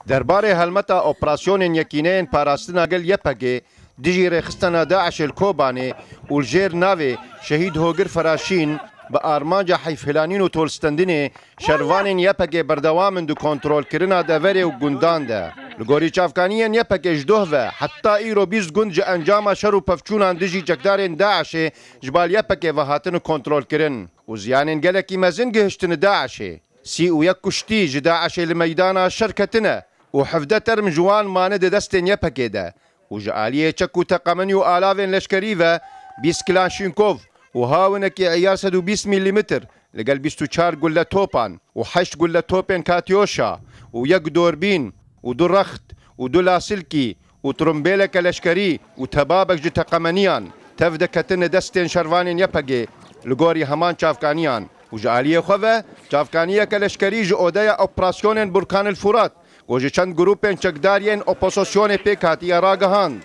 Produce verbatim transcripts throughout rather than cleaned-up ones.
Derbarê helmeta operasyonên Yekîneyên Parastina Gel Y P G dijî rêxistena DAIŞê li Kobanê û li jêr navê Şehîd Hogir Feraşîn bi armanca heyfhilanîn û tolstendinê şervanên Y P G berdewam in di kontrolkirina deverê û gundan de. Li gorî çavkaniyên Y P G ji doh ve heta îro bîst gund ji encama şer û pevçûnan dijî çekdarên DAIŞê ji bal Y P G ve hatine kontrolkirin û ziyanên gelekî mezin gihiştine DAIŞê. Sî û yek kuştî ji DAIŞê li meydana şer ketine û hevdeh term ji wan mane di destên Y P G de û ji aliyê çek û teqemenî û alavên leşkerî ve bîst Klaşînkov û hawinekî eyar sed û bîst mîlîmetr li gel bîst û çar gulle topan û heşt gulle topên Katyoşa û yek dorbîn û du rext û du lasilkî û trumbêleke leşkerî û tebabek ji teqemeniyan tev de ketine destên şervanên Y P G li gorî heman çavkaniyan û ji aliyê xwe ve çavkaniyeke leşkerî ji odeya operasyonên Burkan el Furat ku ji çend grûpên çekdar yên opozisyonê pêk hatiye ragihand.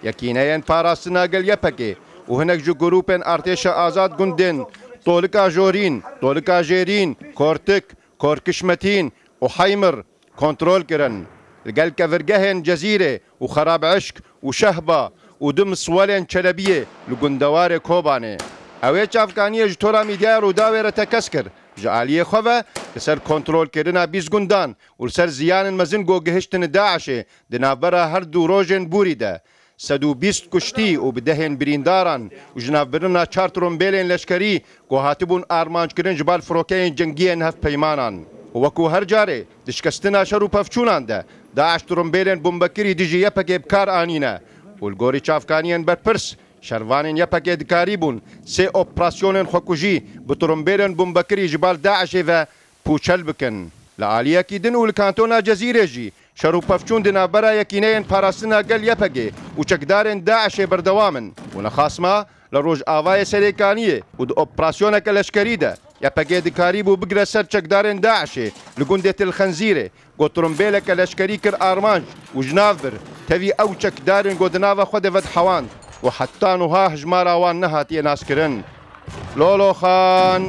Yekîneyên Parastina Gel Y P G û hinek ji grûpên Artêşa Azad gundên Tolika Jorîn, Tolika Jêrîn, Kortik, Korkiş Metîn û Heymir kontrol kirin. Li gel kevirgehên Cezîrê û Xerabişk û Şehba û du miswelên Çelebiyê li gundewarê Kobanê. Ew ê çavkaniyê ji tora mîdyaya Rûdawê re tekez kir. Ji aliyê xwe ve li ser kontrolkirina bîst gundan û li ser ziyanên mezin ku gihiştine DAIŞê di navbera her du rojên borî de sed û bîst kuştî û bi dehên birîndaran û ji navbirina çar trombêlên leşkerî ku hatibûn armanckirin ji bal firokeyên cengiyên hevpeymanan. Û wekû her carê di şikestina şer û pevçûnan de DAIŞ trombêlên bombekirî dijî Y P G bi kar anîne û li gorî çavkaniyên berpirs şervanên Y P G dikarîbûn sê operasyonên xwekujî bi trombêlên bombekirî ji bal DAIŞê ve pûçel bikin. Li aliyekî din û li kantona Cezîrê jî şer û pevçûn di navbera Yekîneyên Parastina Gel Y P G û çekdarên DAIŞê berdewam in û nexasma li Rojavayê Serêkaniyê û di operasyoneke leşkerî de Y P G dikarîbû bigire ser çekdarên DAIŞê li gundê Til Xenzîrê ku trombêleke leşkerî kir armanc û ji nav bir tevî ew çekdarên ku di nava xwe de vedihewand û heta niha hejmara wan nehatiye naskirin. Lolo Xan.